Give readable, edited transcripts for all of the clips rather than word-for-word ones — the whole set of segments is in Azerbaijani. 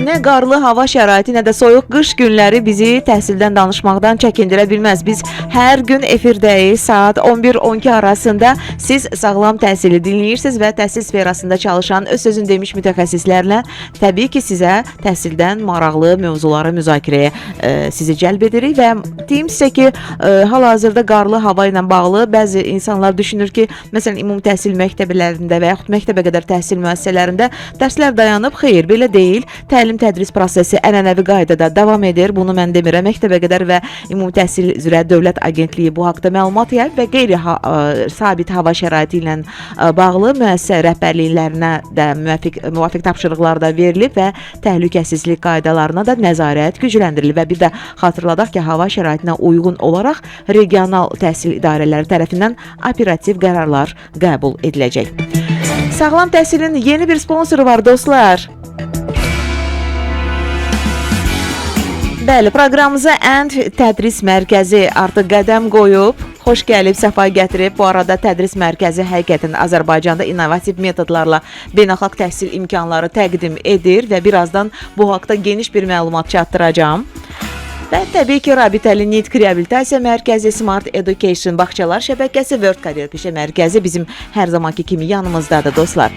Nə qarlı hava şəraiti, nə də soyuq qış günləri bizi təhsildən danışmaqdan çəkindirə bilməz. Biz hər gün efirdəyik. Saat 11-12 arasında siz sağlam təhsili dinləyirsiniz və təhsil sferasında çalışan öz sözünü demiş mütəxəssislərlə təbii ki, sizə təhsildən maraqlı mövzuları müzakirəyə sizi cəlb edirik və deyim sizə ki, hal-hazırda qarlı hava ilə bağlı bəzi insanlar düşünür ki, məsələn, ümumi təhsil məktəblərində və yaxud məktəbə qədər təhsil müəssisələrində dərslər dayanıb. Xeyr, belə deyil. Təlim tədris prosesi ənənəvi qaydada davam edir. Bunu mən demirəm. Məktəbə qədər və ümumi təhsil üzrə Dövlət Agentliyi bu haqda məlumat yayıb və qeyri sabit hava şəraiti ilə bağlı müəssisə rəhbərliklərinə də müvafiq tapşırıqlar da verilib və təhlükəsizlik qaydalarına da nəzarət gücləndirilib və bir də xatırladaq ki, hava şəraitinə uyğun olaraq regional təhsil idarələri tərəfindən operativ qərarlar qəbul ediləcək. Sağlam təhsilin yeni bir sponsoru var, dostlar. Bəli, proqramımıza Ənd Tədris Mərkəzi artıq qədəm qoyub. Xoş gəlib, səfa gətirib. Bu arada tədris mərkəzi həqiqətən Azərbaycanda innovativ metodlarla beynəlxalq təhsil imkanları təqdim edir və birazdan bu haqda geniş bir məlumat çatdıracağam. Və təbii ki, Rabitəli Nitq Reabilitasiya Mərkəzi, Smart Education Bağçalar Şəbəkəsi, World Career Peşə Mərkəzi bizim hər zamanki kimi yanımızdadır, dostlar.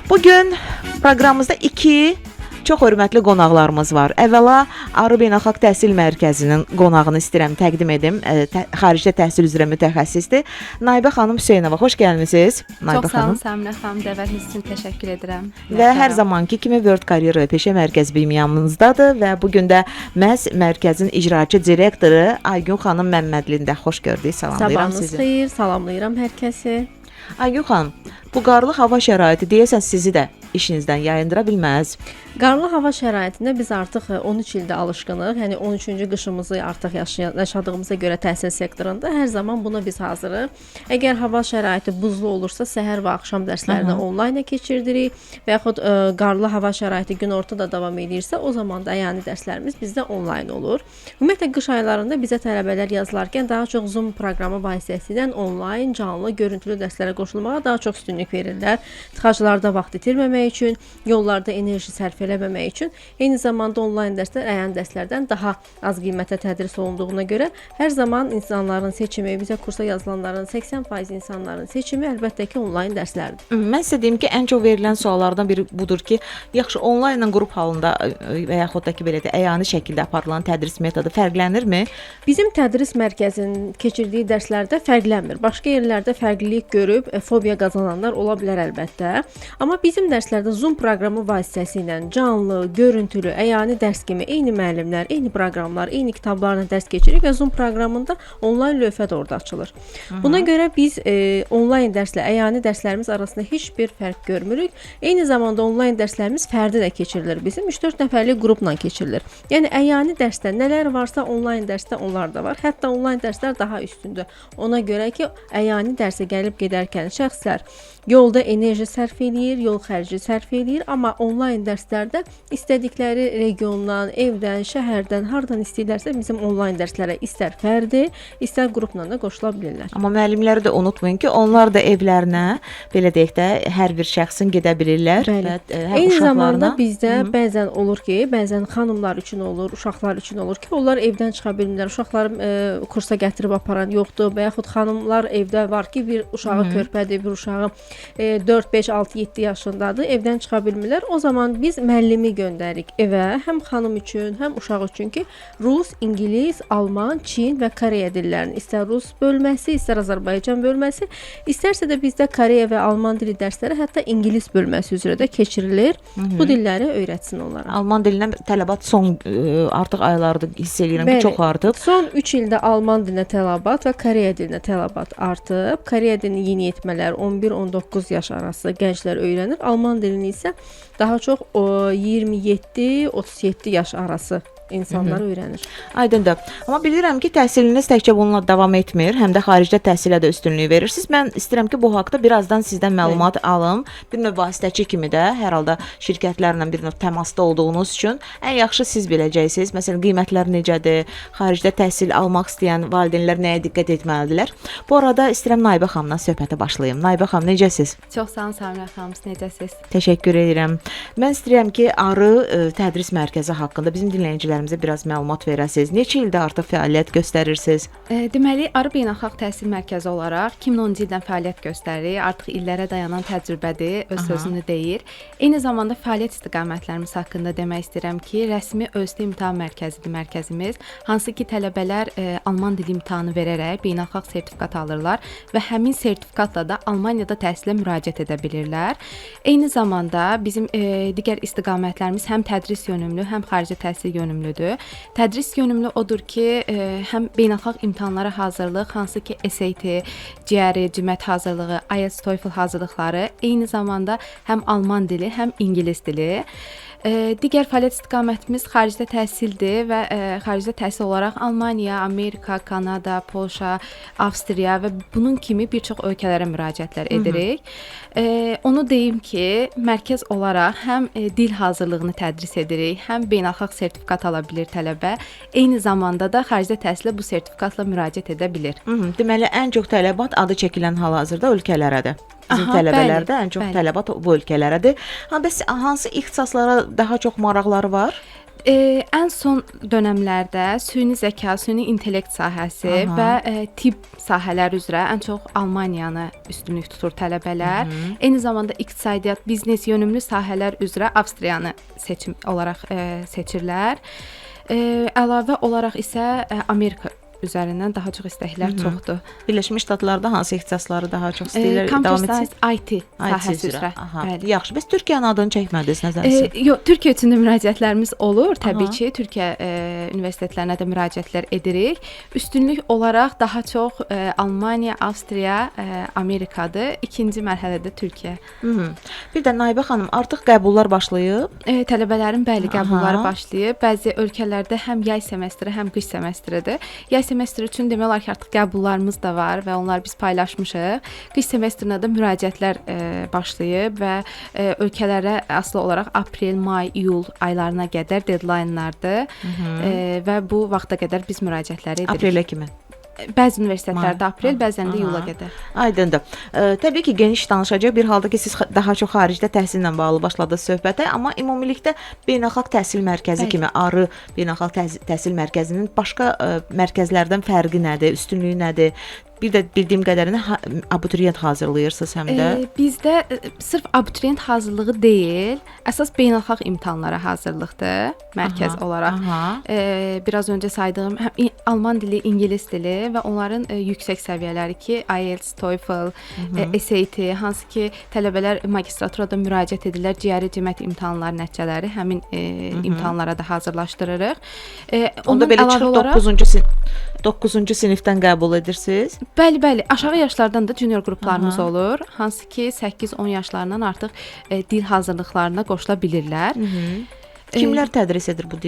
Bu gün proqramımızda iki çox hörmətli qonaqlarımız var. Əvvəla Arı Beynəlxalq Təhsil Mərkəzinin qonağını istəyirəm təqdim edim. Xaricdə təhsil üzrə mütəxəssisdir. Naibə xanım Hüseynova, xoş gəlmisiniz. Naibə Çox sağ xanım. olun, Səminə xanım, dəvətiniz üçün təşəkkür edirəm. Və hər zamanki kimi World Career və Peşə Mərkəzi bizim yanımızdadır və bu gün də məhz mərkəzin icraçı direktoru Aygün xanım Məmmədlini də xoş gördük. Salamlayıram Sabahınız sizi. xeyir, salamlayıram hər kəsi. Aygün xanım, bu qarlı hava şəraiti deyəsən sizi də işinizdən yayındıra bilməz. Qarlı hava şəraitində biz artıq 13 ildə alışqınıq. Yəni 13-cü qışımızı artıq yaşadığımıza görə təhsil sektorunda hər zaman buna biz hazırıq. Əgər hava şəraiti buzlu olursa, səhər və axşam dərslərini onlayna keçirdirik və yaxud qarlı hava şəraiti günorta da davam edirsə, o zaman da əyani dərslərimiz bizdə onlayn olur. Ümumiyyətlə qış aylarında bizə tələbələr yazılarkən daha çox Zoom proqramı vasitəsilə onlayn, canlı, görüntülü dərslərə qoşulmağa daha çox üstünlük verirlər. Tıxaclarda vaxt itirməmək üçün, yollarda enerji sərf eləməmək üçün, eyni zamanda onlayn dərslər əyani dərslərdən daha az qiymətə tədris olunduğuna görə hər zaman insanların seçimi, bizə kursa yazılanların 80% insanların seçimi əlbəttə ki, onlayn dərslərdir. Mən sizə deyim ki, ən çox verilən suallardan biri budur ki, yaxşı, onlaynla qrup halında və yaxud da ki, belə də əyani şəkildə aparılan tədris metodu fərqlənirmi? Bizim tədris mərkəzinin keçirdiyi dərslərdə fərqlənmir. Başqa yerlərdə fərqlilik görüb fobiya qazananlar ola bilər əlbəttə. Amma bizim dərslərdə Zoom proqramı vasitəsilə canlı, görüntülü, əyani dərs kimi eyni müəllimlər, eyni proqramlar, eyni kitablarla dərs keçirik və Zoom proqramında onlayn lövhə də orada açılır. Buna görə biz onlayn dərslə əyani dərslərimiz arasında heç bir fərq görmürük. Eyni zamanda onlayn dərslərimiz fərdi də keçirilir bizim. 3-4 nəfərlik qrupla keçirilir. Yəni əyani dərsdə nələr varsa, onlayn dərsdə onlar da var. Hətta onlayn dərslər daha üstündür. Ona görə ki, əyani dərsə gəlib gedərkən şəxslər yolda enerji sərf eləyir, yol xərci sərf eləyir, amma onlayn dərslərdə istədikləri regiondan, evdən, şəhərdən, hardan istəyirlərsə bizim onlayn dərslərə istər fərdi, istər qrupla da qoşula bilirlər. Amma müəllimləri də unutmayın ki, onlar da evlərinə, belə deyək də, hər bir şəxsin gedə bilirlər Bəli. və həm Eyni zamanda uşaqlarına bizdə bəzən olur ki, bəzən xanımlar üçün olur, uşaqlar üçün olur ki, onlar evdən çıxa bilmirlər. Uşaqları kursa gətirib aparan yoxdur və yaxud xanımlar evdə var ki, bir uşağı körpədir, bir uşağı 4, 5, 6, 7 yaşındadır, evdən çıxa bilmirlər. O zaman biz müəllimi göndəririk evə, həm xanım üçün, həm uşaq üçün ki, rus, ingilis, alman, çin və Koreya dillərini, istər rus bölməsi, istər Azərbaycan bölməsi, istərsə də bizdə Koreya və alman dili dərsləri hətta ingilis bölməsi üzrə də keçirilir. Bu dilləri öyrətsin onlara. Alman dilinə tələbat son artıq aylarda hiss eləyirəm ki, çox artıb. Son 3 ildə alman dilinə tələbat və Koreya dilinə tələbat artıb. Koreya dilini yeniyetmələr, 11-19 yaş arası gənclər öyrənir. Alman dilini isə daha çox o 27-37 yaş arası insanlar öyrənir. Aydındır. Amma bilirəm ki, təhsiliniz təkcə bununla davam etmir, həm də xaricdə təhsilə də üstünlük verirsiniz. Mən istəyirəm ki, bu haqqda birazdan sizdən məlumat alım. Bir növ vasitəçi kimi də hər halda şirkətlərlə bir növ təmasda olduğunuz üçün ən yaxşı siz biləcəksiniz. Məsələn, qiymətlər necədir? Xaricdə təhsil almaq istəyən valideynlər nəyə diqqət etməlidirlər? Bu arada istəyirəm Naibə xanımla söhbətə başlayım. Naibə xanım, necəsiz? Çox sağ olun Samirə xanım, siz necəsiz? Təşəkkür edirəm. Mən istəyirəm ki, Arı tədris mərkəzi haqqında bizim dinləyicilərimizə biraz məlumat verəsiniz. Neçə ildir artıq fəaliyyət göstərirsiniz? Deməli, Arı Beynəlxalq Təhsil Mərkəzi olaraq 2010-cu ildən fəaliyyət göstərir. Artıq illərə dayanan təcrübədir, öz sözünü deyir. Eyni zamanda fəaliyyət istiqamətlərimiz haqqında demək istəyirəm ki, rəsmi ÖSD imtahan mərkəzidir mərkəzimiz, hansı ki, tələbələr alman dili imtahanı verərək beynəlxalq sertifikat alırlar və həmin sertifikatla da Almaniyada təhsilə müraciət edə bilirlər. Eyni zamanda bizim digər istiqamətlərimiz həm tədris yönümlü, həm xarici təhsil yönümlüdür. Tədris yönümlü odur ki, həm beynəlxalq imtahanlara hazırlıq, hansı ki SAT, GRE, GMAT hazırlığı, IELTS, TOEFL hazırlıqları, eyni zamanda həm alman dili, həm ingilis dili. Digər fəaliyyət istiqamətimiz xaricdə təhsildir və xaricdə təhsil olaraq Almaniya, Amerika, Kanada, Polşa, Avstriya və bunun kimi bir çox ölkələrə müraciətlər edirik. Onu deyim ki, mərkəz olaraq həm dil hazırlığını tədris edirik, həm beynəlxalq sertifikat ala bilir tələbə, eyni zamanda da xaricdə təhsilə bu sertifikatla müraciət edə bilir. Deməli, ən çox tələbat adı çəkilən hal-hazırda ölkələrədir. Bizim tələbələrdə ən çox tələbat bu ölkələrədir. Ha, bəs hansı ixtisaslara daha çox maraqları var? Ən son dönəmlərdə süni zəka, süni intellekt sahəsi və tibb sahələri üzrə ən çox Almaniyanı üstünlük tutur tələbələr. Eyni zamanda iqtisadiyyat, biznes yönümlü sahələr üzrə Avstriyanı seçim olaraq seçirlər. Əlavə olaraq isə Amerika üzərindən daha çox istəklər çoxdur. Birləşmiş Ştatlarda hansı ixtisasları daha çox istəyirlər davam etsin? IT sahəsi üzrə. Bəli. Yaxşı, bəs Türkiyənin adını çəkmədiniz nədənsə? Yox, Türkiyə üçün də müraciətlərimiz olur. Təbii ki, Türkiyə universitetlərinə də müraciətlər edirik. Üstünlük olaraq daha çox Almaniya, Avstriya, Amerikadır. İkinci mərhələdə Türkiyə. Bir də Naibə xanım, artıq qəbullar başlayıb? Tələbələrin bəli, qəbulları başlayıb. Bəzi ölkələrdə həm yay semestri, həm qış semestridir. Yay semestri üçün demək olar ki, artıq qəbullarımız da var və onları biz paylaşmışıq. Qış semestrinə də müraciətlər başlayıb və ölkələrə asılı olaraq aprel, may, iyul aylarına qədər deadline-lardır və bu vaxta qədər biz müraciətləri edirik. Aprelə kimi? Bəzi universitetlərdə aprel, bəzən də iyula qədər. Aydındır. Təbii ki, geniş danışacaq bir halda ki, siz daha çox xaricdə təhsillə bağlı başladınız söhbətə, amma ümumilikdə beynəlxalq təhsil mərkəzi kimi Arı Beynəlxalq Təhsil Mərkəzinin başqa mərkəzlərdən fərqi nədir, üstünlüyü nədir? Bir də bildiyim qədərini abituriyent hazırlayırsınız həm də. Bizdə sırf abituriyent hazırlığı deyil, əsas beynəlxalq imtahanlara hazırlıqdır mərkəz olaraq. Biraz öncə saydığım həm alman dili, ingilis dili və onların yüksək səviyyələri ki, IELTS, TOEFL, SAT, hansı ki, tələbələr magistraturada müraciət edirlər, GRE, GMAT imtahanları nəticələri həmin imtahanlara da hazırlaşdırırıq. Onda belə çıxır 9-cu sinifdən qəbul edirsiniz? Bəli, bəli. Aşağı yaşlardan da junior qruplarımız olur, hansı ki 8-10 yaşlarından artıq dil hazırlıqlarına qoşula bilirlər. Kimlər tədris edir bu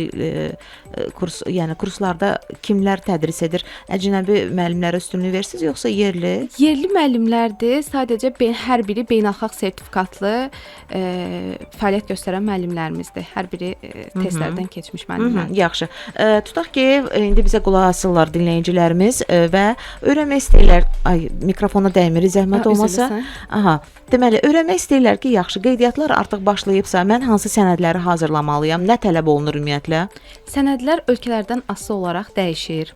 kurs, yəni kurslarda kimlər tədris edir? Əcnəbi müəllimlərə üstünlük verirsiniz yoxsa yerli? Yerli müəllimlərdir. Sadəcə hər biri beynəlxalq sertifikatlı fəaliyyət göstərən müəllimlərimizdir. Hər biri testlərdən keçmiş müəllimlərdir. Yaxşı. Tutaq ki, indi bizə qulaq asırlar dinləyicilərimiz və öyrənmək istəyirlər. Ay, mikrofona dəymirik, zəhmət olmasa. Aha. Deməli, öyrənmək istəyirlər ki, yaxşı, qeydiyyatlar artıq başlayıbsa, mən hansı sənədləri hazırlamalıyam? Nə tələb olunur ümumiyyətlə? Sənədlər ölkələrdən asılı olaraq dəyişir.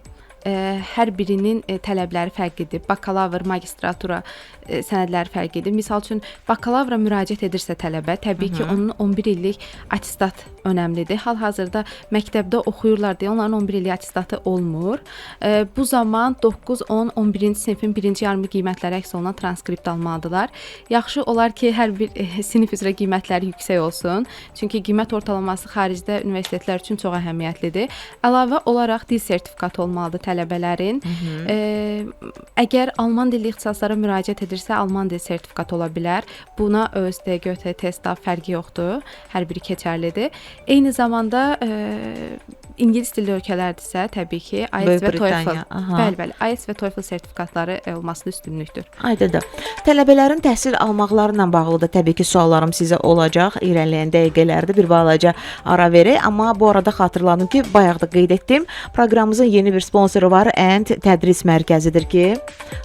Hər birinin tələbləri fərqlidir. Bakalavr, magistratura sənədləri fərqlidir. Misal üçün, bakalavra müraciət edirsə tələbə, təbii ki, onun 11 illik attestat önəmlidir. Hal-hazırda məktəbdə oxuyurlar deyə onların 11 illik attestatı olmur. Bu zaman 9, 10, 11-ci sinifin birinci yarımı qiymətləri əks olunan transkript almalıdırlar. Yaxşı olar ki, hər bir sinif üzrə qiymətləri yüksək olsun. Çünki qiymət ortalaması xaricdə universitetlər üçün çox əhəmiyyətlidir. Əlavə olaraq dil sertifikatı olmalıdır tələbələrin. Əgər alman dilli ixtisaslara müraciət edirsə, ölkələrdirsə, alman dili sertifikatı ola bilər. Buna ÖSD, GÖT, TestDaF fərqi yoxdur. Hər biri keçərlidir. Eyni zamanda ingilis dilli ölkələrdirsə, təbii ki, IELTS və TOEFL. Bəli, bəli, IELTS və TOEFL sertifikatları olmasına üstünlükdür. Aydındır. Tələbələrin təhsil almaqları ilə bağlı da təbii ki, suallarım sizə olacaq irəliləyən dəqiqələrdə, bir balaca ara verək, amma bu arada xatırladım ki, bayaq da qeyd etdim, proqramımızın yeni bir sponsoru var, Ənd Tədris Mərkəzidir ki,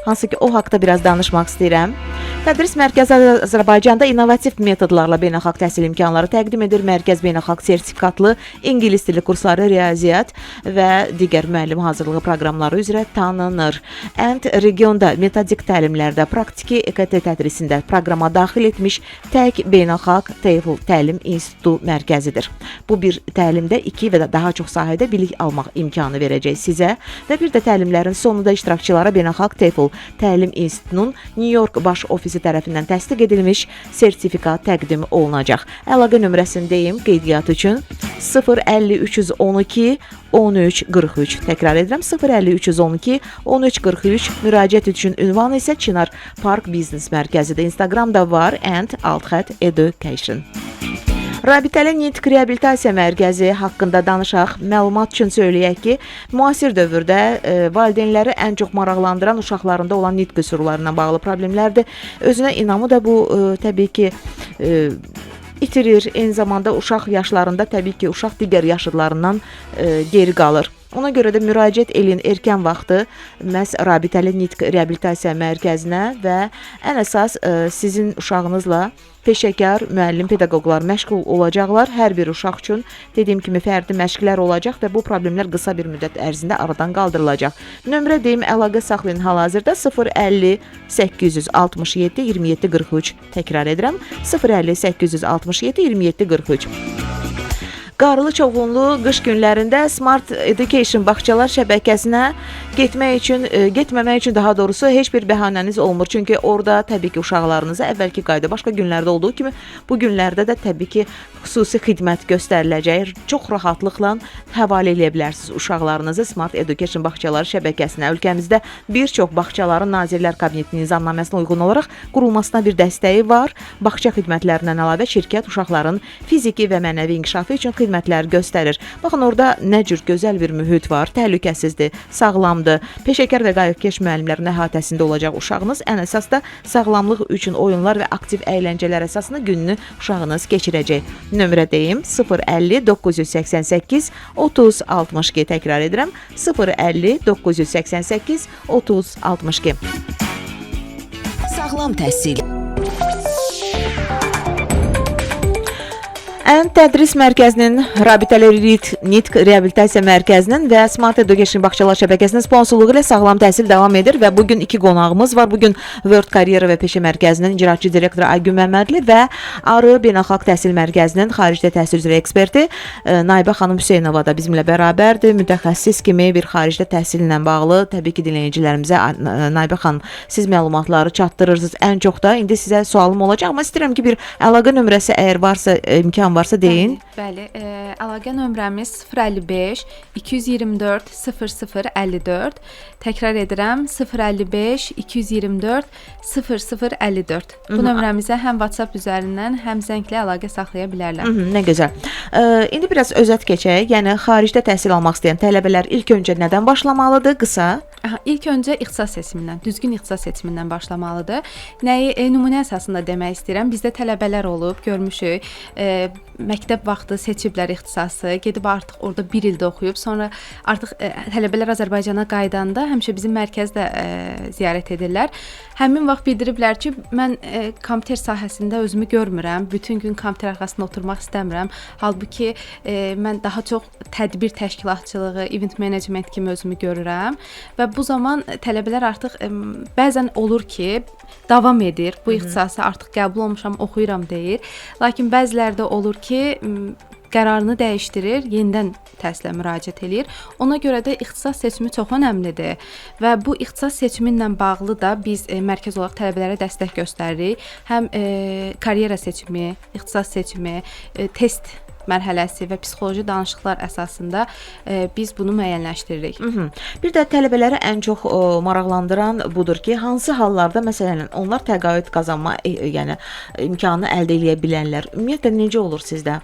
hansı ki o haqda biraz danışmaq istəyirəm. Tədris Mərkəzi Azərbaycanda innovativ metodlarla beynəlxalq təhsil imkanları təqdim edir. Mərkəz beynəlxalq sertifikatlı ingilis dili kursları, riyaziyyat və digər müəllim hazırlığı proqramları üzrə tanınır. Ənd regionda metodik təlimlərdə, praktiki EKT tədrisində proqrama daxil etmiş tək beynəlxalq TOEFL təlim institutu mərkəzidir. Bu bir təlimdə 2 və daha çox sahədə bilik almaq imkanı verəcək sizə və bir də təlimlərin sonunda iştirakçılara beynəlxalq TOEFL təlim institutunun New York baş ofisi tərəfindən təsdiq edilmiş sertifikat təqdim olunacaq. Əlaqə nömrəsini deyim qeydiyyat üçün: 050 312 13 43. Təkrar edirəm: 050 312 13 43. Müraciət üçün ünvan isə Çınar Park Biznes Mərkəzidir. Instagramda var and alt education. Rabitəli Nitq Reabilitasiya Mərkəzi haqqında danışaq. Məlumat üçün söyləyək ki, müasir dövrdə valideynləri ən çox maraqlandıran uşaqlarında olan nitq qüsurları ilə bağlı problemlərdir. Özünə inamı da bu təbii ki, itirir. Eyni zamanda uşaq yaşlarında təbii ki, uşaq digər yaşıdlarından geri qalır. Ona görə də müraciət eləyin erkən vaxtı məhz Rabitəli Nitq Reabilitasiya Mərkəzinə və ən əsas sizin uşağınızla peşəkar müəllim pedaqoqlar məşğul olacaqlar. Hər bir uşaq üçün dediyim kimi fərdi məşqlər olacaq və bu problemlər qısa bir müddət ərzində aradan qaldırılacaq. Nömrə deyim, əlaqə saxlayın hal-hazırda: 050 867 27 43. Təkrar edirəm: 050 867 27 43. Qarlı çovğunlu qış günlərində Smart Education bağçalar şəbəkəsinə getmək üçün, getməmək üçün daha doğrusu heç bir bəhanəniz olmur. Çünki orada təbii ki, uşaqlarınıza əvvəlki qayda, başqa günlərdə olduğu kimi bu günlərdə də təbii ki, xüsusi xidmət göstəriləcək. Çox rahatlıqla həvalə eləyə bilərsiniz uşaqlarınızı Smart Education bağçaları şəbəkəsinə. Ölkəmizdə bir çox bağçaların Nazirlər Kabinetinin nizamnaməsinə uyğun olaraq qurulmasına bir dəstəyi var. Bağça xidmətlərindən əlavə şirkət uşaqların fiziki və mənəvi inkişafı üçün xidmətlər göstərir. Baxın, orada nə cür gözəl bir mühit var, təhlükəsizdir, sağlamdır. Peşəkar və qayğıkeş müəllimlərin əhatəsində olacaq uşağınız. Ən əsas da sağlamlıq üçün oyunlar və aktiv əyləncələr əsasında gününü uşağınız keçirəcək. Nömrə deyim: 050 988 30 62. Təkrar edirəm: 050 988 30 62. Sağlam təhsil. Ən Tədris Mərkəzinin, Rabitəli Nitq Reabilitasiya Mərkəzinin və Smart Education Bağçalar Şəbəkəsinin sponsorluğu ilə sağlam təhsil davam edir və bu gün iki qonağımız var. Bu gün World Karyera və Peşə Mərkəzinin icraçı direktoru Aygün Məmmədli və Arı Beynəlxalq Təhsil Mərkəzinin xaricdə təhsil üzrə eksperti Naibə xanım Hüseynova da bizimlə bərabərdir. Mütəxəssis kimi bir xaricdə təhsillə bağlı təbii ki, dinləyicilərimizə Naibə xanım, siz məlumatları çatdırırsınız ən çox da. İndi sizə sualım olacaq, amma istəyirəm ki, bir əlaqə nömrəsi əgər varsa, imkan varsa deyin. Bəli, bəli. Əlaqə nömrəmiz 055 224 00 54. Təkrar edirəm: 055 224 00 54. Bu nömrəmizə həm WhatsApp üzərindən, həm zənglə əlaqə saxlaya bilərlər. Nə gözəl. İndi biraz özət keçək. Yəni xaricdə təhsil almaq istəyən tələbələr ilk öncə nədən başlamalıdır? Qısa. Aha, ilk öncə ixtisas seçimindən, düzgün ixtisas seçimindən başlamalıdır. Nəyi nümunə əsasında demək istəyirəm. Bizdə tələbələr olub, görmüşük. Məktəb vaxtı seçiblər ixtisası, gedib artıq orada bir ildə oxuyub, sonra artıq tələbələr Azərbaycana qayıdanda həmişə bizim mərkəzdə ziyarət edirlər. Həmin vaxt bildiriblər ki, mən kompüter sahəsində özümü görmürəm, bütün gün kompüter arxasında oturmaq istəmirəm. Halbuki mən daha çox tədbir təşkilatçılığı, event management kimi özümü görürəm və bu zaman tələbələr artıq bəzən olur ki, davam edir. Bu ixtisası artıq qəbul olmuşam, oxuyuram deyir. Lakin bəziləri də olur ki, qərarını dəyişdirir, yenidən təhsilə müraciət eləyir. Ona görə də ixtisas seçimi çox önəmlidir və bu ixtisas seçimi ilə bağlı da biz mərkəz olaraq tələbələrə dəstək göstəririk. Həm karyera seçimi, ixtisas seçimi, test mərhələsi və psixoloji danışıqlar əsasında biz bunu müəyyənləşdiririk. Bir də tələbələri ən çox maraqlandıran budur ki, hansı hallarda məsələn onlar təqaüd qazanma, yəni imkanı əldə eləyə bilərlər. Ümumiyyətlə necə olur sizdə?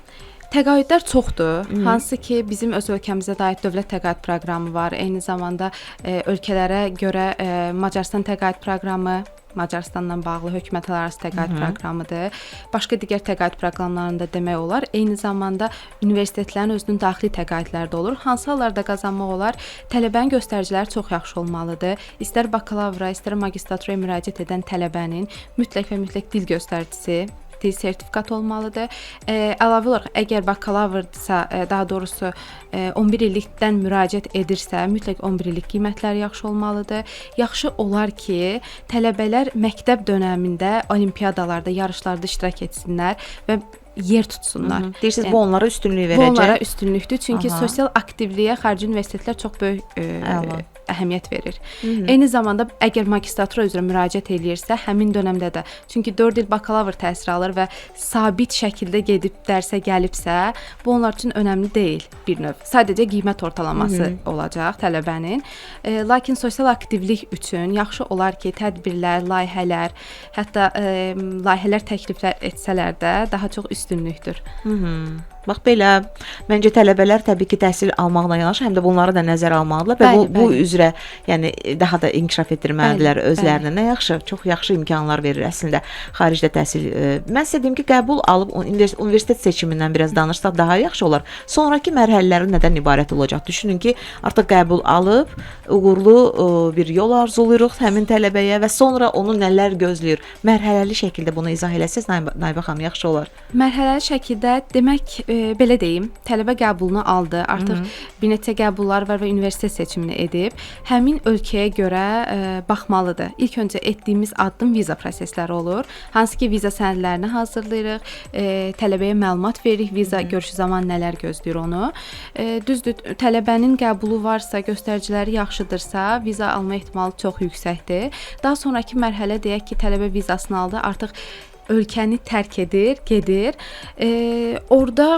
Təqaüdlər çoxdur. Hansı ki, bizim öz ölkəmizə də aid dövlət təqaüd proqramı var. Eyni zamanda ölkələrə görə Macarıstan təqaüd proqramı, Macarıstanla bağlı hökumətlərarası təqaüd proqramıdır. Başqa digər təqaüd proqramlarını da demək olar. Eyni zamanda universitetlərin özünün daxili təqaüdləri də olur. Hansı hallarda qazanmaq olar? Tələbənin göstəriciləri çox yaxşı olmalıdır. İstər bakalavra, istər magistraturaya müraciət edən tələbənin mütləq və mütləq dil göstəricisi, dil sertifikatı olmalıdır. Əlavə olaraq, əgər bakalavrdırsa, daha doğrusu 11 illikdən müraciət edirsə, mütləq 11 illik qiymətləri yaxşı olmalıdır. Yaxşı olar ki, tələbələr məktəb dönəmində olimpiyadalarda, yarışlarda iştirak etsinlər və yer tutsunlar. Deyirsiniz, Yəni, bu onlara üstünlük bu verəcək. onlara üstünlükdür. Çünki sosial aktivliyə xarici universitetlər çox böyük əhəmiyyət verir. Eyni zamanda əgər magistratura üzrə müraciət eləyirsə, həmin dönəmdə də, çünki 4 il bakalavr təhsili alır və sabit şəkildə gedib dərsə gəlibsə, bu onlar üçün önəmli deyil bir növ. Sadəcə qiymət ortalaması olacaq tələbənin. Lakin sosial aktivlik üçün yaxşı olar ki, tədbirlər, layihələr, hətta layihələr təkliflər etsələr də daha çox üstünlükdür. Bax belə, məncə tələbələr təbii ki, təhsil almaqla yanaşı həm də bunları da nəzərə almalıdırlar və bu üzrə, yəni daha da inkişaf etdirməlidirlər özlərini. Nə yaxşı, çox yaxşı imkanlar verir əslində xaricdə təhsil. Mən sizə deyim ki, qəbul alıb universitet seçimindən biraz danışsaq daha yaxşı olar. Sonrakı mərhələləri nədən ibarət olacaq? Düşünün ki, artıq qəbul alıb, uğurlu bir yol arzulayırıq həmin tələbəyə və sonra onu nələr gözləyir? Mərhələli şəkildə bunu izah eləsəz Naibə xanım, yaxşı olar. Mərhələli şəkildə demək, belə deyim, tələbə qəbulunu aldı. Artıq bir neçə qəbullar var və universitet seçimini edib. Həmin ölkəyə görə baxmalıdır. İlk öncə etdiyimiz addım viza prosesləri olur. Hansı ki, viza sənədlərini hazırlayırıq, tələbəyə məlumat veririk, viza görüşü zaman nələr gözləyir onu. Düzdür, tələbənin qəbulu varsa, göstəriciləri yaxşıdırsa, viza alma ehtimalı çox yüksəkdir. Daha sonrakı mərhələ deyək ki, tələbə vizasını aldı, artıq ölkəni tərk edir, gedir. Orada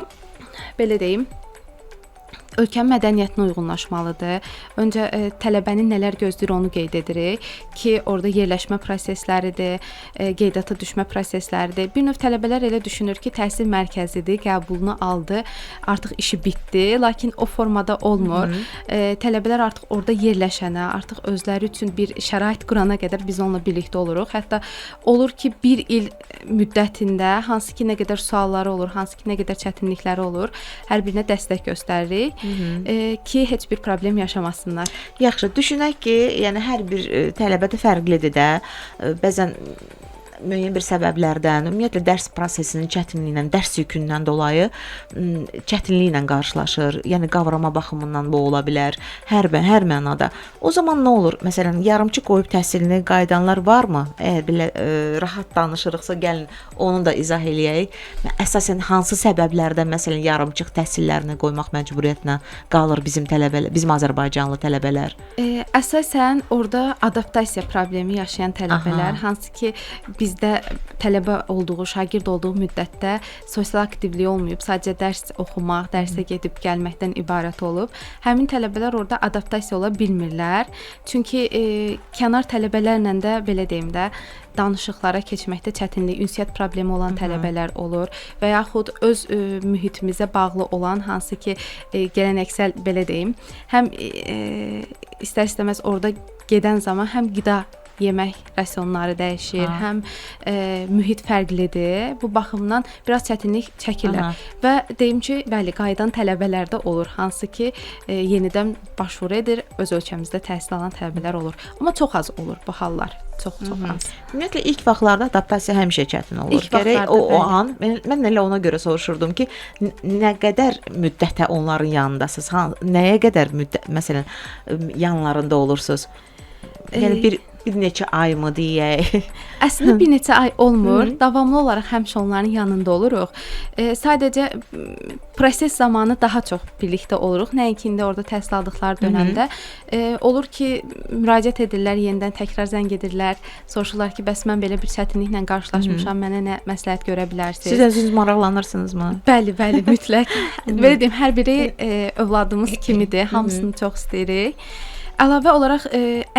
belə deyim, ölkənin mədəniyyətinə uyğunlaşmalıdır. Öncə tələbənin nələr gözləyir onu qeyd edirik ki, orada yerləşmə prosesləridir, qeydiyyata düşmə prosesləridir. Bir növ tələbələr elə düşünür ki, təhsil mərkəzidir, qəbulunu aldı, artıq işi bitdi, lakin o formada olmur. Tələbələr artıq orada yerləşənə, artıq özləri üçün bir şərait qurana qədər biz onunla birlikdə oluruq. Hətta olur ki, bir il müddətində hansı ki, nə qədər sualları olur, hansı ki, nə qədər çətinlikləri olur, hər birinə dəstək göstəririk. Ki, heç bir problem yaşamasınlar. Yaxşı, düşünək ki, yəni hər bir tələbə də fərqlidir də. Bəzən müəyyən bir səbəblərdən, ümumiyyətlə dərs prosesinin çətinliyindən, dərs yükündən dolayı çətinliklə qarşılaşır. Yəni qavrama baxımından bu ola bilər. Hər mənada. O zaman nə olur? Məsələn, yarımçı qoyub təhsilini qayıdanlar varmı? Əgər belə rahat danışırıqsa, gəlin onu da izah eləyək. Əsasən hansı səbəblərdən məsələn yarımçıq təhsillərini qoymaq məcburiyyətinə qalır bizim tələbələr, bizim Azərbaycanlı tələbələr? Əsasən orada adaptasiya problemi yaşayan tələbələr, hansı ki, bizdə tələbə olduğu, şagird olduğu müddətdə sosial aktivliyi olmayıb, sadəcə dərs oxumaq, dərsə gedib gəlməkdən ibarət olub. Həmin tələbələr orada adaptasiya ola bilmirlər. Çünki kənar tələbələrlə də belə deyim də, danışıqlara keçməkdə çətinlik, ünsiyyət problemi olan tələbələr olur və yaxud öz mühitimizə bağlı olan hansı ki, gələnəksəl belə deyim, həm istər-istəməz orada gedən zaman həm qida yemək rasionları dəyişir, həm mühit fərqlidir. Bu baxımdan biraz çətinlik çəkirlər. Və deyim ki, bəli, qayıdan tələbələr də olur, hansı ki, yenidən başvuru edir, öz ölkəmizdə təhsil alan tələbələr olur. Amma çox az olur bu hallar. Çox az. Ümumiyyətlə ilk vaxtlarda adaptasiya həmişə çətin olur. İlk Gərək vaxtlarda, o an mən elə ona görə soruşurdum ki, nə qədər müddətə onların yanındasınız? Nəyə qədər müddət məsələn yanlarında olursunuz? Yəni bir Bir neçə ay mı deyək? Əslində bir neçə ay olmur. Davamlı olaraq həmişə onların yanında oluruq. Sadəcə proses zamanı daha çox birlikdə oluruq. Nəinki indi orada təhsil aldıqları dönəmdə. Olur ki, müraciət edirlər, yenidən təkrar zəng edirlər, soruşurlar ki, bəs mən belə bir çətinliklə qarşılaşmışam, mənə nə məsləhət görə bilərsiniz? Siz özünüz maraqlanırsınızmı? Bəli, bəli, mütləq. Belə deyim, hər biri övladımız kimidir. Hamısını çox istəyirik. Əlavə olaraq,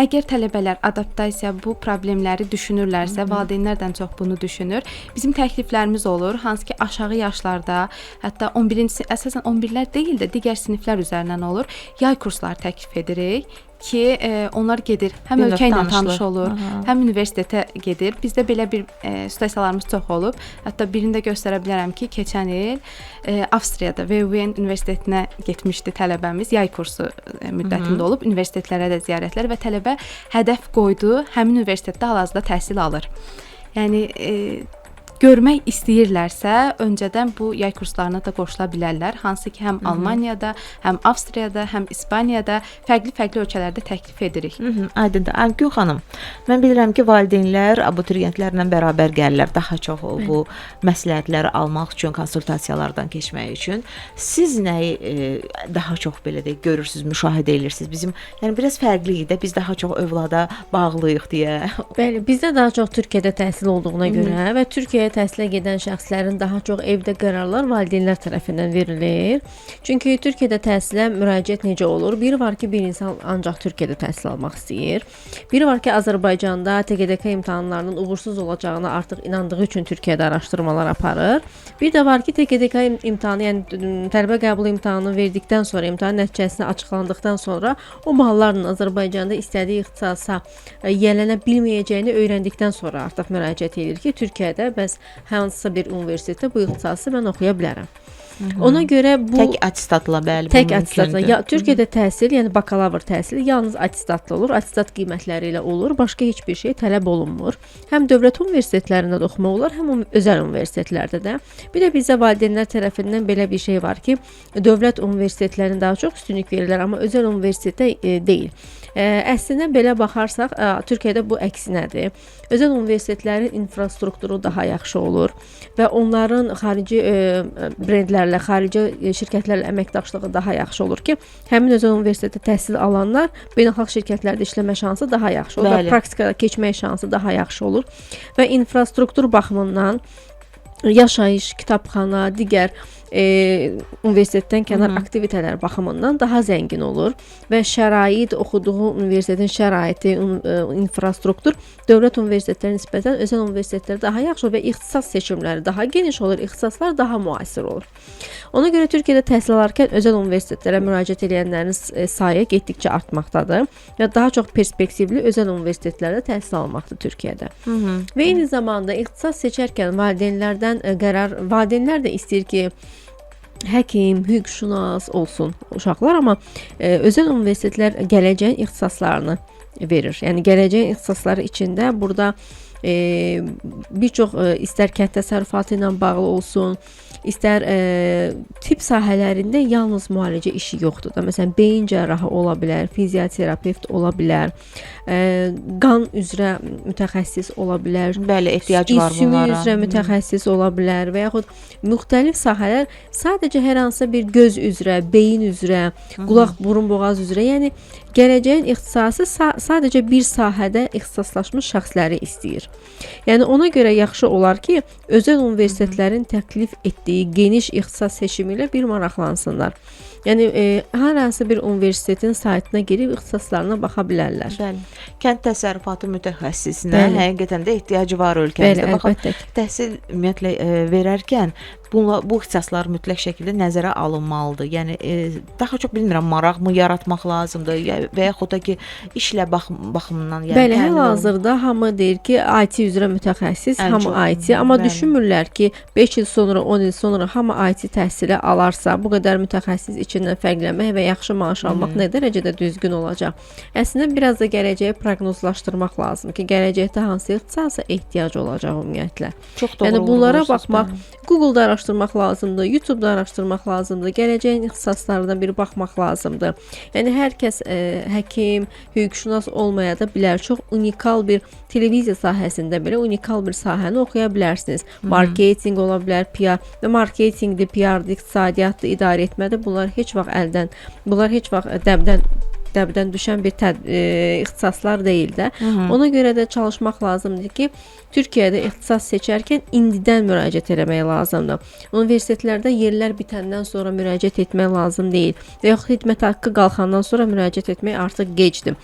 əgər tələbələr adaptasiya bu problemləri düşünürlərsə, valideynlərdən çox bunu düşünür. Bizim təkliflərimiz olur, hansı ki, aşağı yaşlarda, hətta 11-ci, əsasən 11-lər deyil də digər siniflər üzərindən olur. Yay kursları təklif edirik ki, onlar gedir, həm Bir növ ölkə ilə tanış tanışlıq. olur, həm universitetə gedir. Bizdə belə bir situasiyalarımız çox olub. Hətta birini də göstərə bilərəm ki, keçən il Avstriyada WUN Universitetinə getmişdi tələbəmiz. Yay kursu müddətində olub, universitetlərə də ziyarətlər və tələbə hədəf qoydu, həmin universitetdə hal-hazırda təhsil alır. Yəni görmək istəyirlərsə, öncədən bu yay kurslarına da qoşula bilərlər, hansı ki, həm Almaniyada, həm Avstriyada, həm İspaniyada, fərqli-fərqli ölkələrdə təklif edirik. Aydındır. Aygün xanım, mən bilirəm ki, valideynlər abituriyentlərlə bərabər gəlirlər daha çox bu məsləhətləri almaq üçün, konsultasiyalardan keçmək üçün. Siz nəyi daha çox belə deyək, görürsüz, müşahidə edirsiniz? Bizim, yəni biraz fərqliyik də, biz daha çox övlada bağlıyıq deyə. Bəli, bizdə daha çox Türkiyədə təhsil olduğuna görə və Türkiyəyə təhsilə gedən şəxslərin daha çox evdə qərarlar valideynlər tərəfindən verilir. Çünki Türkiyədə təhsilə müraciət necə olur? Biri var ki, bir insan ancaq Türkiyədə təhsil almaq istəyir. Biri var ki, Azərbaycanda TGDK imtahanlarının uğursuz olacağına artıq inandığı üçün Türkiyədə araşdırmalar aparır. Bir də var ki, TGDK imtahanı, yəni tələbə qəbulu imtahanını verdikdən sonra, imtahan nəticəsini açıqlandıqdan sonra o ballarla Azərbaycanda istədiyi ixtisasa yiyələnə bilməyəcəyini öyrəndikdən sonra artıq müraciət edir ki, Türkiyədə bəs hansısa bir universitetdə bu ixtisası mən oxuya bilərəm. Ona görə bu tək attestatla, bəli, bu tək attestatla. mümkündür. Ya, Türkiyədə təhsil, yəni bakalavr təhsili yalnız attestatla olur, attestat qiymətləri ilə olur, başqa heç bir şey tələb olunmur. Həm dövlət universitetlərində də oxumaq olar, həm özəl universitetlərdə də. Bir də bizdə valideynlər tərəfindən belə bir şey var ki, dövlət universitetlərinə daha çox üstünlük verirlər, amma özəl universitetə deyil. Əslində belə baxarsaq, Türkiyədə bu əksinədir. Özəl universitetlərin infrastrukturu daha yaxşı olur və onların xarici brendlərlə, xarici şirkətlərlə əməkdaşlığı daha yaxşı olur ki, həmin özəl universitetdə təhsil alanlar beynəlxalq şirkətlərdə işləmə şansı daha yaxşı olur və praktikada keçmək şansı daha yaxşı olur və infrastruktur baxımından yaşayış, kitabxana, digər universitetdən kənar aktivitələr baxımından daha zəngin olur və şərait, oxuduğu universitetin şəraiti, infrastruktur dövlət universitetlərinə nisbətən özəl universitetlərdə daha yaxşı olur və ixtisas seçimləri daha geniş olur, ixtisaslar daha müasir olur. Ona görə Türkiyədə təhsil alarkən özəl universitetlərə müraciət edənlərin sayı getdikcə artmaqdadır və daha çox perspektivli özəl universitetlərdə təhsil almaqdır Türkiyədə. Və eyni zamanda ixtisas seçərkən valideynlərdən qərar, valideynlər də istəyir ki, həkim, hüquqşünas olsun uşaqlar, amma özəl universitetlər gələcəyin ixtisaslarını verir. Yəni gələcəyin ixtisasları içində burada bir çox istər kənd təsərrüfatı ilə bağlı olsun, istər tibb sahələrində yalnız müalicə işi yoxdur da. Məsələn, beyin cərrahı ola bilər, fizioterapevt ola bilər, qan üzrə mütəxəssis ola bilər. Bəli, ehtiyac var sümük bunlara. üzrə mütəxəssis ola bilər və yaxud müxtəlif sahələr, sadəcə hər hansısa bir göz üzrə, beyin üzrə, qulaq, burun, boğaz üzrə, yəni gələcəyin ixtisası sadəcə bir sahədə ixtisaslaşmış şəxsləri istəyir. Yəni ona görə yaxşı olar ki, özəl universitetlərin təklif etdiyi geniş ixtisas seçimi ilə bir maraqlansınlar. Yəni hər hansı bir universitetin saytına girib ixtisaslarına baxa bilərlər. Bəli. Kənd təsərrüfatı mütəxəssisinə həqiqətən də ehtiyacı var ölkəmizdə. Bəli, Baxın, əlbəttə ki. təhsil ümumiyyətlə verərkən bu ixtisaslar mütləq şəkildə nəzərə alınmalıdır. Yəni daha çox bilmirəm, maraqmı yaratmaq lazımdır ya, və yaxud da ki, işlə baxımından, yəni Bəli, təmin hal-hazırda hamı deyir ki, IT üzrə mütəxəssis, Ən hamı çox, IT, amma düşünmürlər ki, 5 il sonra, 10 il sonra hamı IT təhsili alarsa, bu qədər mütəxəssis içindən fərqlənmək və yaxşı maaş almaq nə dərəcədə düzgün olacaq? Əslində biraz da gələcəyi proqnozlaşdırmaq lazım ki, gələcəkdə hansı ixtisasa ehtiyac olacaq ümumiyyətlə. Çox doğru Yəni bunlara vurğulayırsınız, baxmaq, bəli. Google-da araşdırmaq araşdırmaq lazımdır, YouTube-da araşdırmaq lazımdır, gələcəyin ixtisaslarına bir baxmaq lazımdır. Yəni hər kəs həkim, hüquqşünas olmaya da bilər. Çox unikal bir televiziya sahəsində belə unikal bir sahəni oxuya bilərsiniz. Marketinq ola bilər, PR və marketinqdir, PR-dir, iqtisadiyyatdır, idarə etmədir. Bunlar heç vaxt əldən, bunlar heç vaxt dəbdən düşən bir ixtisaslar deyil də. Ona görə də çalışmaq lazımdır ki, Türkiyədə ixtisas seçərkən indidən müraciət eləmək lazımdır. Universitetlərdə yerlər bitəndən sonra müraciət etmək lazım deyil və yaxud xidmət haqqı qalxandan sonra müraciət etmək artıq gecdir.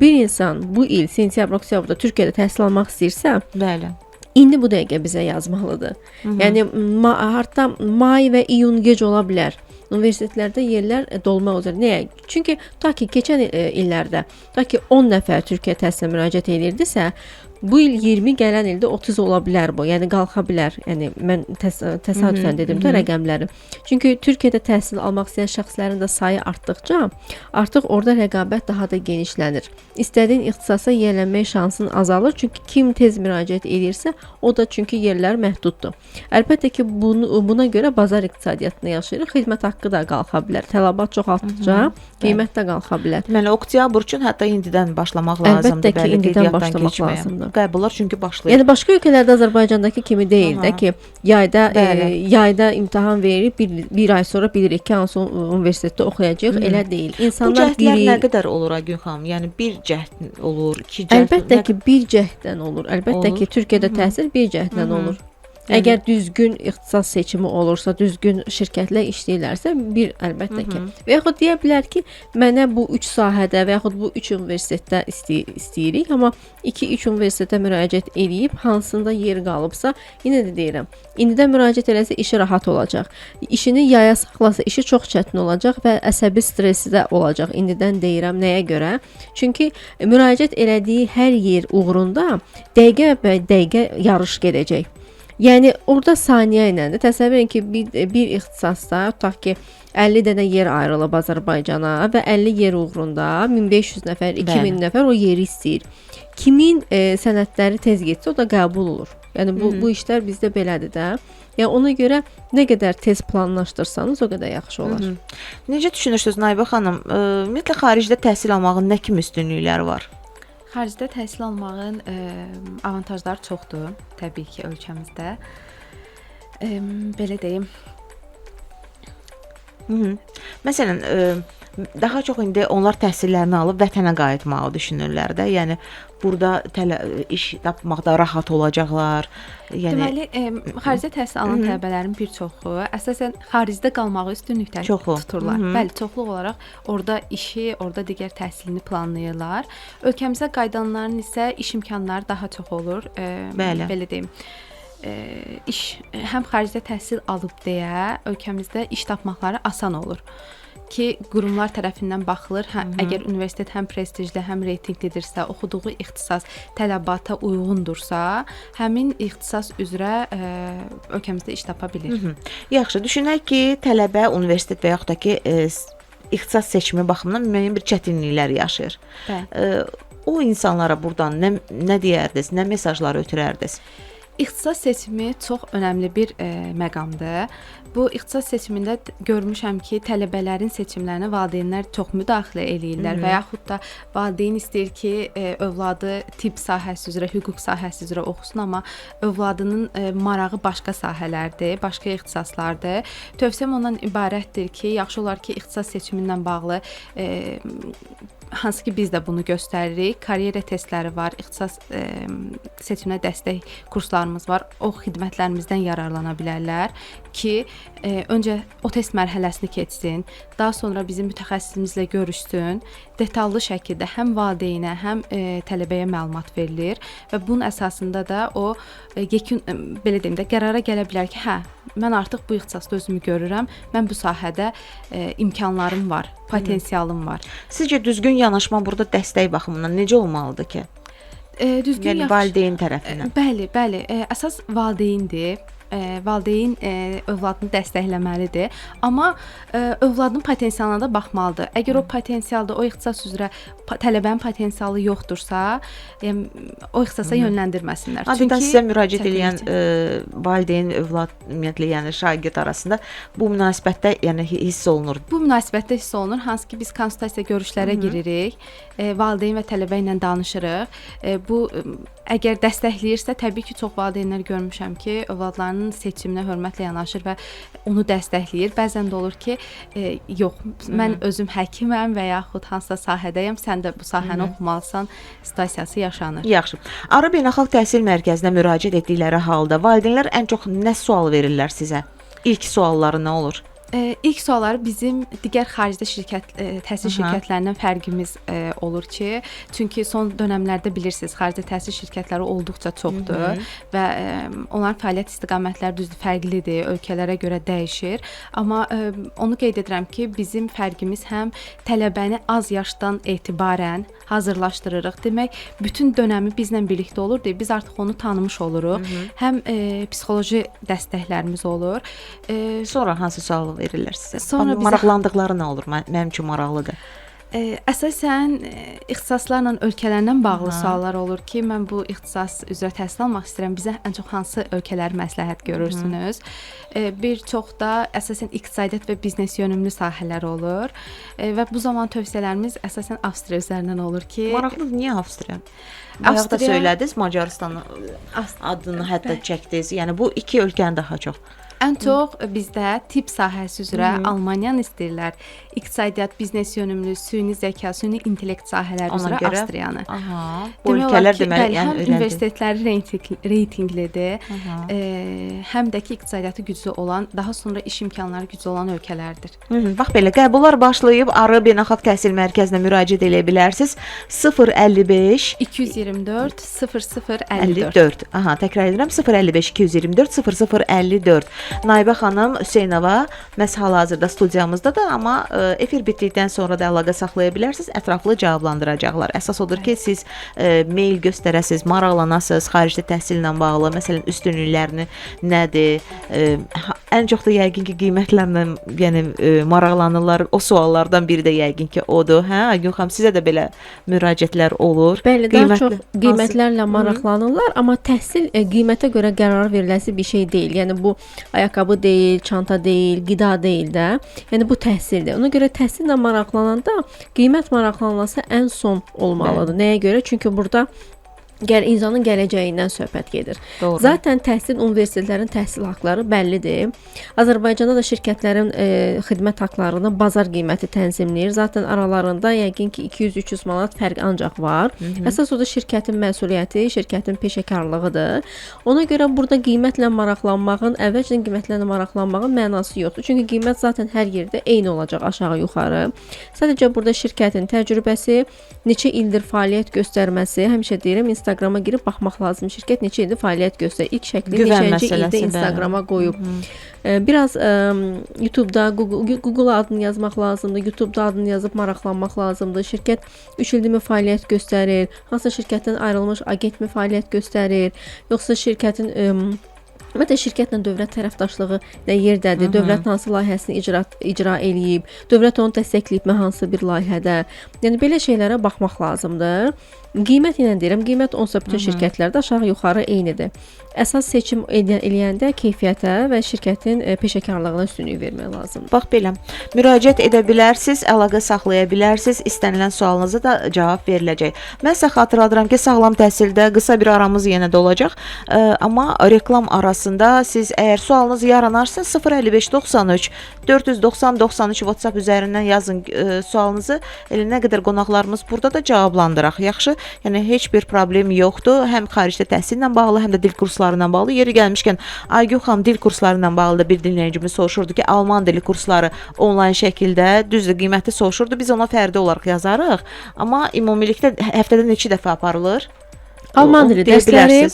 Bir insan bu il sentyabr, oktyabrda Türkiyədə təhsil almaq istəyirsə, Bəli. İndi bu dəqiqə bizə yazmalıdır. Yəni hətta may və iyun gec ola bilər. Universitetlərdə yerlər dolmaq üzrə. Nəyə? Çünki ta ki keçən illərdə ta ki 10 nəfər Türkiyə təhsilinə müraciət edirdisə, bu il 20, gələn ildə 30 ola bilər bu. Yəni qalxa bilər. Yəni mən təsadüfən dedim də rəqəmləri. Çünki Türkiyədə təhsil almaq istəyən şəxslərin də sayı artdıqca, artıq orada rəqabət daha da genişlənir. İstədiyin ixtisasa yiyələnmək şansın azalır. Çünki kim tez müraciət edirsə, o da çünki yerlər məhduddur. Əlbəttə ki, buna görə bazar iqtisadiyyatında yaşayırıq. Xidmət haqqı da qalxa bilər. Tələbat çoxaltdıqca qiymət də qalxa bilər. Deməli, oktyabr üçün hətta indidən başlamaq lazımdır. Əlbəttə ki, bəli, indidən qeydiyyatdan başlamaq keçməyə. lazımdır. Qəbullar çünki başlayır. Yəni başqa ölkələrdə Azərbaycandakı kimi deyil də ki, yayda yayda imtahan veririk, bir ay sonra bilirik ki, hansı universitetdə oxuyacağıq. Elə deyil. Bu İnsanlar cəhdlər bir nə qədər olur Aygün xanım? Yəni bir cəhd olur, iki cəhd. Əlbəttə ki, bir cəhddən olur. Əlbəttə Olur. ki, Türkiyədə təhsil bir cəhddən olur. Əgər düzgün ixtisas seçimi olursa, düzgün şirkətlə işləyirlərsə, bir əlbəttə ki. Və yaxud deyə bilər ki, mənə bu 3 sahədə və yaxud bu 3 universitetdə istəyirik, amma 2-3 universitetə müraciət eləyib hansında yer qalıbsa, yenə də deyirəm, indidən müraciət eləsə işi rahat olacaq. İşini yaya saxlasa işi çox çətin olacaq və əsəbi stresi də olacaq. İndidən deyirəm nəyə görə? Çünki müraciət elədiyi hər yer uğrunda dəqiqə və dəqiqə yarış gedəcək. Yəni orada saniyə ilə də təsəvvür edin ki, bir ixtisasda tutaq ki, 50 dənə yer ayrılıb Azərbaycana və 50 yer uğrunda 1500 nəfər, 2000 nəfər o yeri istəyir. Kimin sənədləri tez getsə, o da qəbul olur. Yəni bu işlər bizdə belədir də. Yəni ona görə nə qədər tez planlaşdırsanız, o qədər yaxşı olar. Necə düşünürsüz Naibə xanım? Ümumiyyətlə xaricdə təhsil almağın nə kimi üstünlükləri var? Xaricdə təhsil almağın avantajları çoxdur, təbii ki, ölkəmizdə. Belə deyim, Məsələn, daha çox indi onlar təhsillərini alıb vətənə qayıtmağı düşünürlər də. Yəni burada iş tapmaqda rahat olacaqlar. Yəni Deməli, xaricdə təhsil alan tələbələrin bir çoxu əsasən xaricdə qalmağı üstünlükdə Çoxu. tuturlar. Bəli, çoxluq olaraq orada işi, orada digər təhsilini planlayırlar. Ölkəmizə qayıdanların isə iş imkanları daha çox olur. Belə deyim. İş həm xaricdə təhsil alıb deyə ölkəmizdə iş tapmaqları asan olur ki, qurumlar tərəfindən baxılır. Hə, əgər universitet həm prestijli, həm reytinqlidirsə, oxuduğu ixtisas tələbata uyğundursa, həmin ixtisas üzrə ölkəmizdə iş tapa bilir. Yaxşı, düşünək ki, tələbə universitet və yaxud da ki, ixtisas seçimi baxımından müəyyən bir çətinliklər yaşayır. Bəli. O insanlara burdan nə deyərdiniz, nə mesajlar ötürərdiniz? İxtisas seçimi çox önəmli bir məqamdır. Bu ixtisas seçimində görmüşəm ki, tələbələrin seçimlərinə valideynlər çox müdaxilə eləyirlər və yaxud da valideyn istəyir ki, övladı tibb sahəsi üzrə, hüquq sahəsi üzrə oxusun, amma övladının marağı başqa sahələrdir, başqa ixtisaslardır. Tövsiyəm ondan ibarətdir ki, yaxşı olar ki, ixtisas seçimi ilə bağlı hansı ki biz də bunu göstəririk. Karyera testləri var, ixtisas seçiminə dəstək kurslarımız var. O xidmətlərimizdən yararlana bilərlər ki, öncə o test mərhələsini keçsin, daha sonra bizim mütəxəssisimizlə görüşsün. Detallı şəkildə həm valideynə, həm tələbəyə məlumat verilir və bunun əsasında da o yekun belə deyim də qərara gələ bilər ki, hə, mən artıq bu ixtisasda özümü görürəm, mən bu sahədə imkanlarım var, potensialım var. Sizcə düzgün yanaşma burada dəstək baxımından necə olmalıdır ki? Düzgün Yəni yaxşı valideyn tərəfindən. Bəli, bəli. Əsas valideyndir. Valideyn övladını dəstəkləməlidir, amma övladın potensialına da baxmalıdır. Əgər o potensialda, o ixtisas üzrə tələbənin potensialı yoxdursa, yəni o ixtisasa yönləndirməsinlər. Adətən sizə müraciət edən valideyn, övlad, ümumiyyətlə, yəni şagird arasında bu münasibətdə, yəni hiss olunur. Bu münasibətdə hiss olunur, hansı ki biz konsultasiya görüşlərə giririk, valideyn və tələbə ilə danışırıq. Bu əgər dəstəkləyirsə, təbii ki, çox valideynlər görmüşəm ki, övladlarının seçiminə hörmətlə yanaşır və onu dəstəkləyir. Bəzən də olur ki, yox, mən özüm həkiməm və yaxud hansısa sahədəyəm, sən də bu sahəni oxumalısan situasiyası yaşanır. Yaxşı. Arı Beynəlxalq Təhsil Mərkəzinə müraciət etdikləri halda valideynlər ən çox nə sual verirlər sizə? İlk sualları nə olur? İlk sualları bizim digər xaricdə şirkət təhsil şirkətlərindən fərqimiz olur ki, çünki son dönəmlərdə bilirsiniz, xaricdə təhsil şirkətləri olduqca çoxdur və onların fəaliyyət istiqamətləri düzdür fərqlidir, ölkələrə görə dəyişir. Amma onu qeyd edirəm ki, bizim fərqimiz həm tələbəni az yaşdan etibarən hazırlaşdırırıq. Demək, bütün dönəmi bizlə birlikdə olur deyə biz artıq onu tanımış oluruq. Həm psixoloji dəstəklərimiz olur. Sonra hansı sual verirlər sizə? Sonra bizə maraqlandıqları nə olur? Mənim üçün maraqlıdır. Əsasən ixtisaslarla, ölkələrlə bağlı suallar olur ki, mən bu ixtisas üzrə təhsil almaq istəyirəm. Bizə ən çox hansı ölkələri məsləhət görürsünüz? Bir çox da əsasən iqtisadiyyat və biznes yönümlü sahələr olur. Və bu zaman tövsiyələrimiz əsasən Avstriya üzərindən olur ki, maraqlıdır, niyə Avstriya? Bayaq da söylədiniz, Macarıstan adını hətta çəkdiniz. Yəni bu iki ölkəni daha çox. Ən çox bizdə tibb sahəsi üzrə Almaniyanı istəyirlər. İqtisadiyyat, biznes yönümlü, süni zəka, süni intellekt sahələri üzrə Avstriyanı. Aha. Bu ölkələr deməli, yəni həm universitetləri reytinglidir, həm də ki iqtisadiyyatı güclü olan, daha sonra iş imkanları güclü olan ölkələrdir. Bax belə qəbullar başlayıb, Arı Beynəlxalq Təhsil Mərkəzinə müraciət eləyə bilərsiniz. 055 224 00 54. Aha, təkrar edirəm, 055 224 00 54. Naibə xanım Hüseynova məhz hal-hazırda studiyamızda da, amma efir bitdikdən sonra da əlaqə saxlaya bilərsiniz, ətraflı cavablandıracaqlar. Əsas odur ki, siz mail göstərəsiniz, maraqlanasınız xaricdə təhsillə bağlı, məsələn, üstünlüklərini nədir? Ən çox da yəqin ki, qiymətlərlə, yəni maraqlanırlar. O suallardan biri də yəqin ki, odur. Hə, Aygün xanım, sizə də belə müraciətlər olur. Bəli, daha çox qiymətlərlə maraqlanırlar, amma təhsil qiymətə görə qərar veriləsi bir şey deyil. Yəni bu ayaqqabı deyil, çanta deyil, qida deyil də. Yəni bu təhsildir. Ona görə təhsillə maraqlananda qiymət maraqlanılası ən son olmalıdır. Bəli. Nəyə görə? Çünki burada insanın gələcəyindən söhbət gedir. Doğru. Zaten təhsil, universitetlərin təhsil haqları bəllidir. Azərbaycanda da şirkətlərin xidmət haqlarını bazar qiyməti tənzimləyir. Zaten aralarında yəqin ki 200-300 manat fərq ancaq var. Əsas o da şirkətin məsuliyyəti, şirkətin peşəkarlığıdır. Ona görə burada qiymətlə maraqlanmağın, əvvəlcədən qiymətlə maraqlanmağın mənası yoxdur. Çünki qiymət zaten hər yerdə eyni olacaq, aşağı-yuxarı. Sadəcə burada şirkətin təcrübəsi, neçə ildir fəaliyyət göstərməsi, həmişə deyirəm, Instagrama girib baxmaq lazım. Şirkət neçə ildir fəaliyyət göstərir? İlk şəkli neçənci ildə Instagrama qoyub. Biraz YouTube-da Google adını yazmaq lazımdır. YouTube-da adını yazıb maraqlanmaq lazımdır. Şirkət 3 ildirmi fəaliyyət göstərir? Hansısa şirkətdən ayrılmış agentmi fəaliyyət göstərir? Yoxsa şirkətin ümumiyyətlə şirkətlə dövlət tərəfdaşlığı nə yerdədir? Dövlət hansı layihəsini icra eləyib? Dövlət onu dəstəkləyibmi hansı bir layihədə? Yəni belə şeylərə baxmaq lazımdır. Qiymət yenə deyirəm, qiymət onsa bütün şirkətlərdə aşağı-yuxarı eynidir. Əsas seçim eləyəndə keyfiyyətə və şirkətin peşəkarlığına üstünlük vermək lazımdır. Bax belə, müraciət edə bilərsiniz, əlaqə saxlaya bilərsiniz, istənilən sualınıza da cavab veriləcək. Mən sizə xatırladıram ki, sağlam təhsildə qısa bir aramız yenə də olacaq, amma reklam arasında siz əgər sualınız yaranarsa 055 93 490 93 WhatsApp üzərindən yazın sualınızı. Elə nə qədər qonaqlarımız burada da cavablandıraq. Yaxşı, yəni heç bir problem yoxdur. Həm xaricdə təhsillə bağlı, həm də dil kursları ilə bağlı. Yeri gəlmişkən Aygün xanım, dil kursları ilə bağlı da bir dinləyicimiz soruşurdu ki, alman dili kursları onlayn şəkildə, düzdür, qiyməti soruşurdu. Biz ona fərdi olaraq yazarıq, amma ümumilikdə həftədə neçə dəfə aparılır? Alman dili dərsləri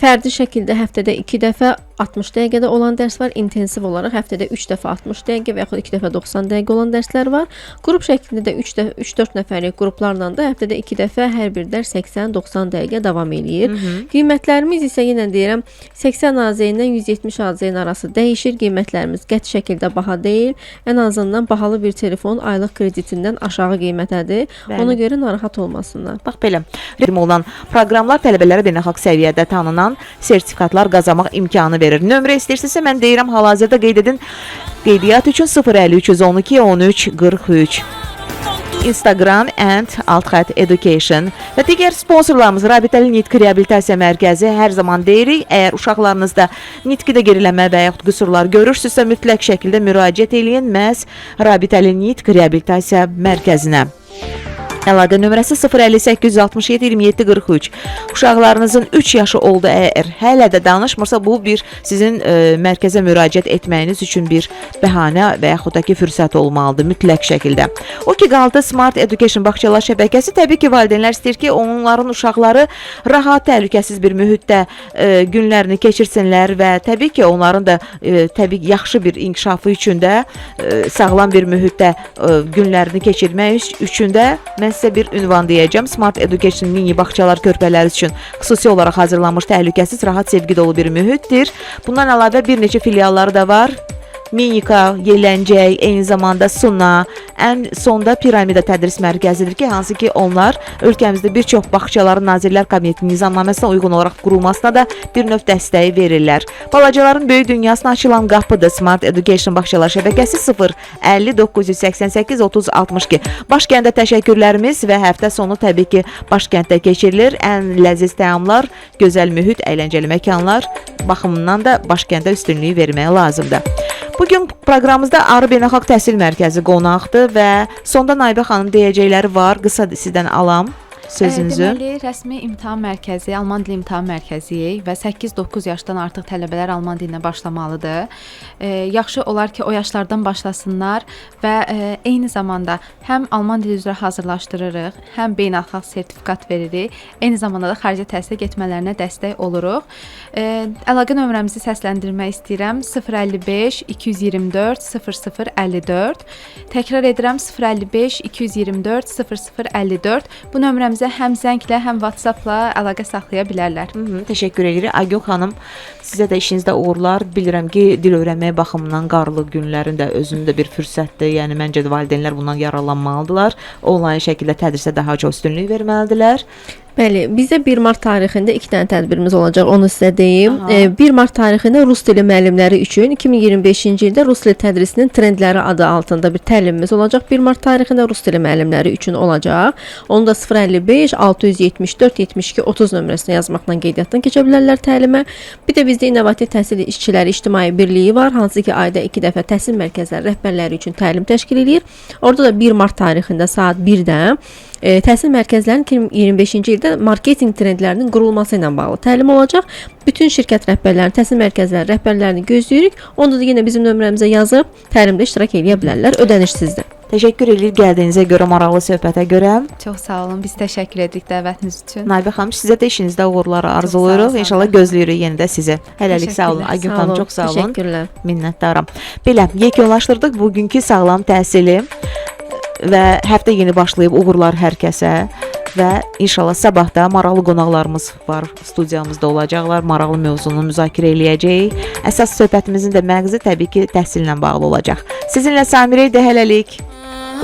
fərdi şəkildə həftədə 2 dəfə, 60 dəqiqədə olan dərs var. İntensiv olaraq həftədə 3 dəfə 60 dəqiqə və yaxud 2 dəfə 90 dəqiqə olan dərslər var. Qrup şəklində də 3 dəfə 3-4 nəfərlik qruplarla da həftədə 2 dəfə hər bir dərs 80-90 dəqiqə davam eləyir. Qiymətlərimiz isə yenə deyirəm 80 AZ-dən 170 AZ-nin arası dəyişir. Qiymətlərimiz qəti şəkildə baha deyil. Ən azından bahalı bir telefon aylıq kreditindən aşağı qiymətədir. Bəli. Ona görə narahat olmasınlar. Bax belə. Rəsmi olan proqramlar tələbələrə beynəlxalq səviyyədə tanınan sertifikatlar qazanmaq imkanı verir. Nömrə istəyirsinizsə mən deyirəm hal-hazırda qeyd edin. Qeydiyyat üçün 050 312 13 43. Instagram and alt education və digər sponsorlarımız Rabitəli Nitq Reabilitasiya Mərkəzi. Hər zaman deyirik, əgər uşaqlarınızda nitqdə geriləmə və yaxud qüsurlar görürsünüzsə, mütləq şəkildə müraciət eləyin məhz Rabitəli Nitq Reabilitasiya Mərkəzinə. Əlaqə nömrəsi 058 67 27 43. Uşaqlarınızın 3 yaşı oldu, əgər hələ də danışmırsa, bu bir sizin mərkəzə müraciət etməyiniz üçün bir bəhanə və yaxud da ki, fürsət olmalıdır mütləq şəkildə. O ki qaldı Smart Education bağçalar şəbəkəsi, təbii ki, valideynlər istəyir ki, onların uşaqları rahat, təhlükəsiz bir mühitdə günlərini keçirsinlər və təbii ki, onların da təbii ki, yaxşı bir inkişafı üçün də sağlam bir mühitdə günlərini keçirmək üçün də mən sizə bir ünvan deyəcəm. Smart Education mini bağçalar körpələri üçün xüsusi olaraq hazırlanmış təhlükəsiz, rahat, sevgi dolu bir mühitdir. Bundan əlavə bir neçə filialları da var. Minika, Yelləncək, eyni zamanda Suna, ən sonda Piramida tədris mərkəzidir ki, hansı ki onlar ölkəmizdə bir çox bağçaların Nazirlər Kabinetinin nizamnaməsinə uyğun olaraq qurulmasına da bir növ dəstəyi verirlər. Balacaların böyük dünyasına açılan qapıdır Smart Education bağçalar şəbəkəsi. 0 50 988 30 62. Başkəndə təşəkkürlərimiz və həftə sonu təbii ki, Başkənddə keçirilir. Ən ləziz təamlar, gözəl mühit, əyləncəli məkanlar baxımından da Başkəndə üstünlüyü vermək lazımdır. Bugün proqramımızda Arı Beynəlxalq Təhsil Mərkəzi qonaqdır və sonda Naibə xanım deyəcəkləri var. Qısa sizdən alam sözünüzü. Deməli, rəsmi imtahan mərkəzi, alman dili imtahan mərkəziyik və 8-9 yaşdan artıq tələbələr alman dilinə başlamalıdır. Yaxşı olar ki, o yaşlardan başlasınlar və eyni zamanda həm alman dili üzrə hazırlaşdırırıq, həm beynəlxalq sertifikat veririk, eyni zamanda da xaricə təhsilə getmələrinə dəstək oluruq. Əlaqə nömrəmizi səsləndirmək istəyirəm: 055 224 0054. Təkrar edirəm: 055 224 0054. Bu nömrəmizə həm zənglə, həm WhatsApp-la əlaqə saxlaya bilərlər. Təşəkkür edirik. Aygün xanım, sizə də işinizdə uğurlar. Bilirəm ki, dil öyrənmək baxımından qarlı günlərin də özünün də bir fürsətdir. Yəni məncə də valideynlər bundan yararlanmalıdırlar. Onlayn şəkildə tədrisə daha çox üstünlük verməlidirlər. Bəli, bizdə 1 mart tarixində 2 dənə tədbirimiz olacaq, onu sizə deyim. 1 mart tarixində rus dili müəllimləri üçün 2025-ci ildə rus dili tədrisinin trendləri adı altında bir təlimimiz olacaq. 1 mart tarixində rus dili müəllimləri üçün olacaq. Onu da 055 674 72 30 nömrəsinə yazmaqla qeydiyyatdan keçə bilərlər təlimə. Bir də bizdə İnnovativ Təhsil İşçiləri İctimai Birliyi var, hansı ki ayda 2 dəfə təhsil mərkəzləri rəhbərləri üçün təlim təşkil eləyir. Orada da 1 mart tarixində saat 1-də təhsil mərkəzlərinin 2025-ci ildə marketinq trendlərinin qurulması ilə bağlı təlim olacaq. Bütün şirkət rəhbərlərini, təhsil mərkəzləri rəhbərlərini gözləyirik. Onda da yenə bizim nömrəmizə yazıb təlimdə iştirak eləyə bilərlər, ödənişsizdir. Təşəkkür edirik gəldiyinizə görə, maraqlı söhbətə görə. Çox sağ olun. Biz təşəkkür edirik dəvətiniz üçün. Naibə xanım, sizə də işinizdə uğurlar arzulayırıq. Sağ olun. İnşallah gözləyirik yenə də sizi. Hələlik sağ olun. Təşəkkürlər. Aygün Sağ xanım, olun. çox sağ olun. Təşəkkürlər. Minnətdaram. Belə yekunlaşdırdıq bugünkü sağlam təhsili və həftə yeni başlayıb, uğurlar hər kəsə və inşallah sabah da maraqlı qonaqlarımız var, studiyamızda olacaqlar, maraqlı mövzunu müzakirə eləyəcəyik. Əsas söhbətimizin də məğzi təbii ki, təhsillə bağlı olacaq. Sizinlə Samirə idi hələlik.